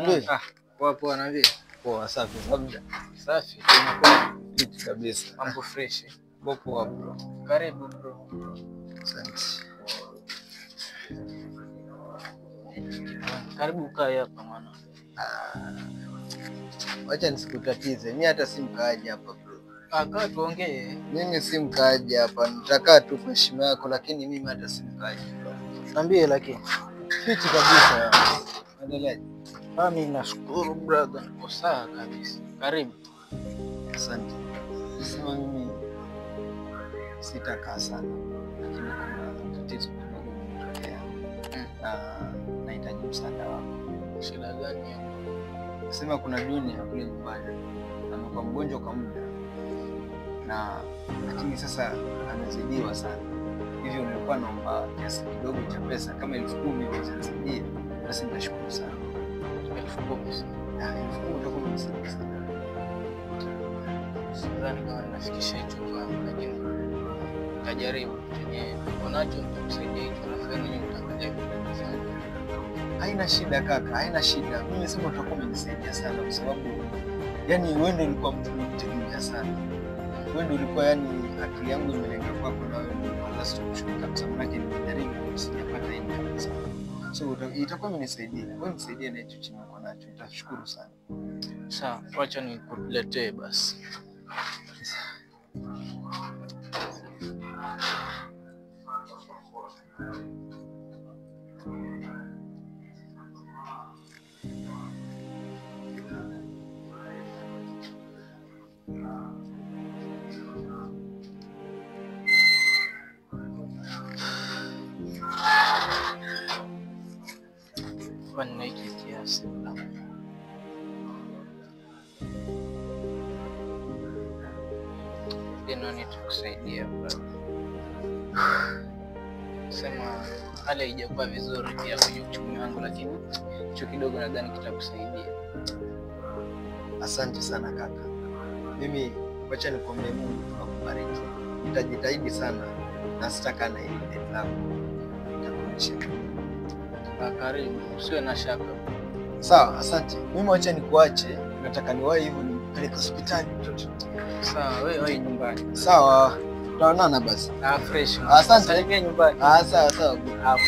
Ah, poa poa na vipi? Poa, safi. Labda. Safi, tunakuwa fiti kabisa. Mambo fresh. Poa bro. Karibu bro. Asante. Karibu ukae hapa mwana. Wacha nisikutatize. Mimi hata si mkaaji hapa bro. Ah, kaa tuongee. Mimi si mkaaji hapa. Nitakaa tu kwa heshima yako lakini mimi hata si mkaaji bro. Niambie lakini. Fiti kabisa. Endelea. Mimi nashukuru brother, niko sawa kabisa. Karibu. Asante. Sema mimi sitakaa sana lakini kuna tatizo kidogo limetokea. Na nahitaji msaada wako. Shida gani hiyo? Sema kuna Junior kule nyumbani amekuwa mgonjwa kwa muda na lakini sasa amezidiwa sana. Hivyo nilikuwa naomba kiasi kidogo cha pesa kama 10,000 hivi nisaidie, basi nitashukuru sana. 10,000? 10,000 utakuwa umenisaidia sana. Sidhani kama ninafikisha hicho kiwango, lakini nitajaribu chenye niko nacho nitakusaidia hicho, alafu wewe mwenyewe utaangalia vitu vizuri. Haina shida kaka, haina shida. Mimi sema utakuwa umenisaidia sana kwa sababu yani wewe ndio ulikuwa mtu nilikutegemea sana. Wewe ndio ulikuwa yani akili yangu imelenga kwako na wewe ndio ulikuwa last option kabisa. Maana nimejaribu sijapata hii kabisa. So itakuwa imenisaidia. Wewe nisaidie na hicho chenye uko nacho. Nitashukuru sana. Sawa, wacha nikuletee basi. Nina hiki kiasi. Ndio nitakusaidia bro. Sema hali haijakuwa vizuri pia kwenye uchumi wangu, lakini hicho kidogo nadhani kitakusaidia. Asante sana kaka. Mimi wacha nikuombe Mungu akubariki. Nitajitahidi sana na sitakaa na hili deni lako. Nitakurudishia. Karibu, usiwe na shaka. Sawa, asante. Mimi wacha nikuache, nataka niwahi hivyo nipeleke hospitali mtoto. Sawa, wewe nyumbani. Sawa, tutaonana basi. Ah, fresh. Asante. Salimia nyumbani. Ah, sawa sawa. Hapo.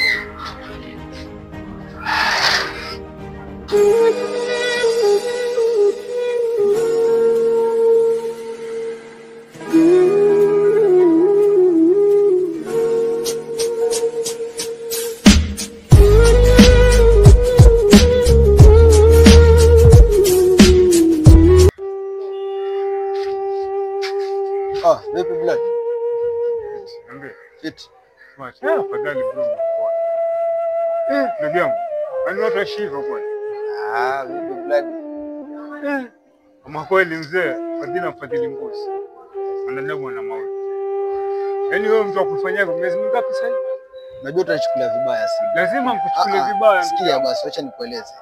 Ah, vipi Blood? Niambie. Fiti. Afadhali bro. Ndugu yangu. Yaani watu waishi hivyo kweli. Ah, vipi Blood? Kama kweli mzee, fadhila mfadhili mbuzi. Wanadamu wana maono. Yaani wewe mtu akufanyia hivyo miezi mingapi sasa? Najua utanichukulia vibaya si. Lazima nikuchukulie vibaya. Sikia basi, acha nikueleze.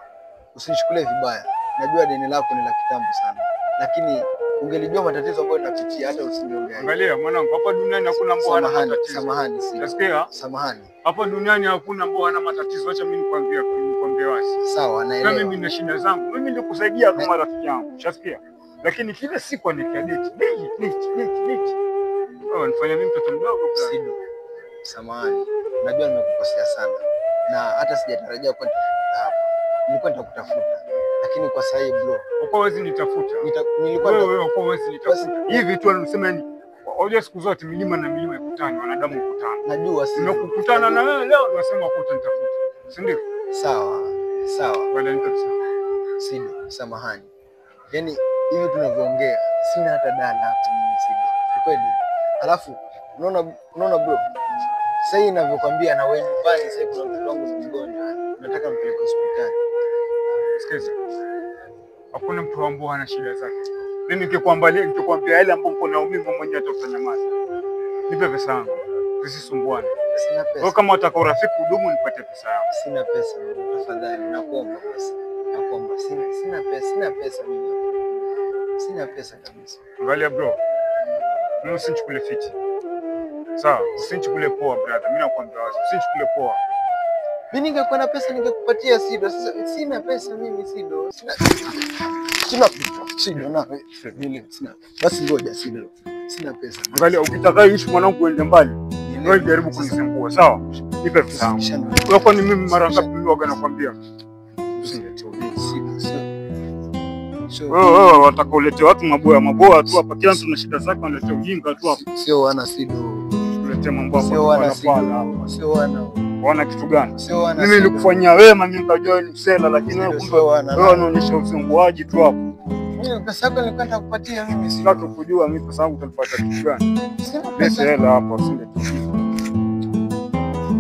Usinichukulie vibaya. Najua deni lako ni la kitambo sana. Lakini ungelijua matatizo ambayo napitia hata usingeongea. Angalia mwanangu, hapa duniani hakuna ambao hana matatizo. Samahani si. Unasikia? Samahani. Hapa duniani hakuna ambao hana matatizo. Acha mimi nikwambie wazi. Sawa, naelewa. Na mimi nina shida zangu. Mimi ndio kusaidia kama rafiki yangu. Unasikia? Lakini kila siku anikia date, date, date, date. Wewe unifanya mimi mtoto mdogo bwana. Sido. Samahani. Najua nimekukosea sana. Na hata sijatarajia kuwa nitafika hapa. Nilikuwa nitakutafuta. Lakini kwa sasa bro, uko huwezi nitafuta. Nilikuwa wewe uko huwezi nitafuta. Hivi tu anasema ni unajua siku zote milima na milima ikutani, wanadamu kukutana. Najua si. Nimekukutana na wewe leo unasema uko utanitafuta. Si ndio? Sawa. Sawa. Wala nitafuta. Sido, samahani. Yaani hivi tunavyoongea sina hata dala hapa mimi Sido. Kweli. Alafu unaona bro. Sasa hivi ninavyokuambia na wewe nyumbani sasa kuna mtoto wangu mgonjwa. Nataka mpeleke hospitali. Sikiza. Hakuna mtu ambaye hana shida zake. Mimi nikikwambia yale ambayo uko na mimi mwenyewe atafanya. Nipe pesa yangu. Tusisumbuane. Sina pesa. Wewe kama unataka urafiki udumu nipatie pesa yangu. Sina pesa tafadhali, nakuomba basi. Nakuomba. Sina pesa, sina pesa mimi. Sina pesa kabisa. Angalia bro. Mimi usinichukulie fiti. Sawa, usinichukulie poa brother. Mimi nakwambia wazi, usinichukulie poa. Mimi ningekuwa na pesa ningekupatia Sido. Sasa sina pesa mimi Sido. Sina Sido na vile sina. Basi ngoja Sido. Sina pesa. Angalia, ukitaka ishi mwanangu uende mbali. Wewe jaribu kunisumbua, sawa? Nipe pesa yangu. Wewe kwani mimi mara ngapi mimi waga nakwambia? Wewe wataka ulete watu maboya maboya tu hapa, kila mtu na shida zake, analetea ujinga tu hapa. Sio wana Sido. Ulete mambo hapa. Sio wana Sido. Sio wana. Wana kitu gani? Sio wana. Mimi nilikufanyia wema, mimi nikajua ni msela, lakini wewe kumbe wewe unaonyesha uzunguaji tu hapo. Mimi pesa yako nilikuwa nitakupatia mimi Sido. Sitaki kujua mimi pesa yangu utanipata kitu gani. Sina pesa. Hela hapa usiniletee.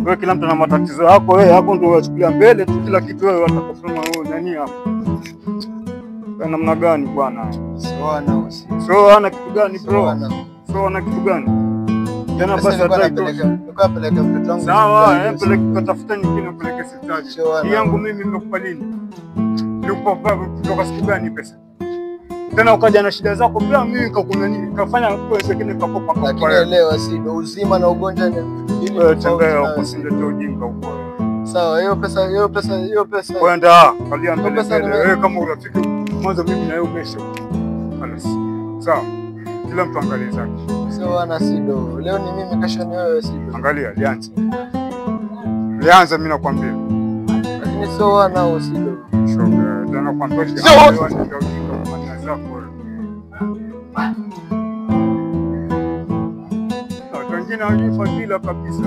Wewe kila mtu ana matatizo yako, wewe yako ndio unachukulia mbele tu kila kitu wewe watakufanya wewe nani hapo? Kwa namna gani bwana? Sio wana. Sio wana kitu gani bro? Sio wana kitu gani? Tena basi hata nilikuwa peleka mtoto wangu. Sawa, peleka tafuta nyingine upeleke hospitali. Hii yangu mimi nimekupa lini? Nilikupa kutoka siku gani pesa? Tena ukaja na shida zako bila mimi nikakuna nini? Nikafanya pesa kile nikakopa kwa. Lakini elewa Sido, uzima na ugonjwa ni wewe tembea huko, usilete ujinga huko. Sawa, hiyo pesa hiyo pesa hiyo pesa. Kwenda, kalia mbele. Wewe kama urafiki mwanzo mimi na wewe umesha. Halas. Sawa. Kila mtu angalie zake. Sio wana Sido. Leo ni mimi, kesho ni wewe Sido. Angalia, lianza. Lianza mimi nakwambia. Lakini sio wana Sido. Shoga, tena nakwambia. Sio zako. Watu wengine hawajui fadhila kabisa.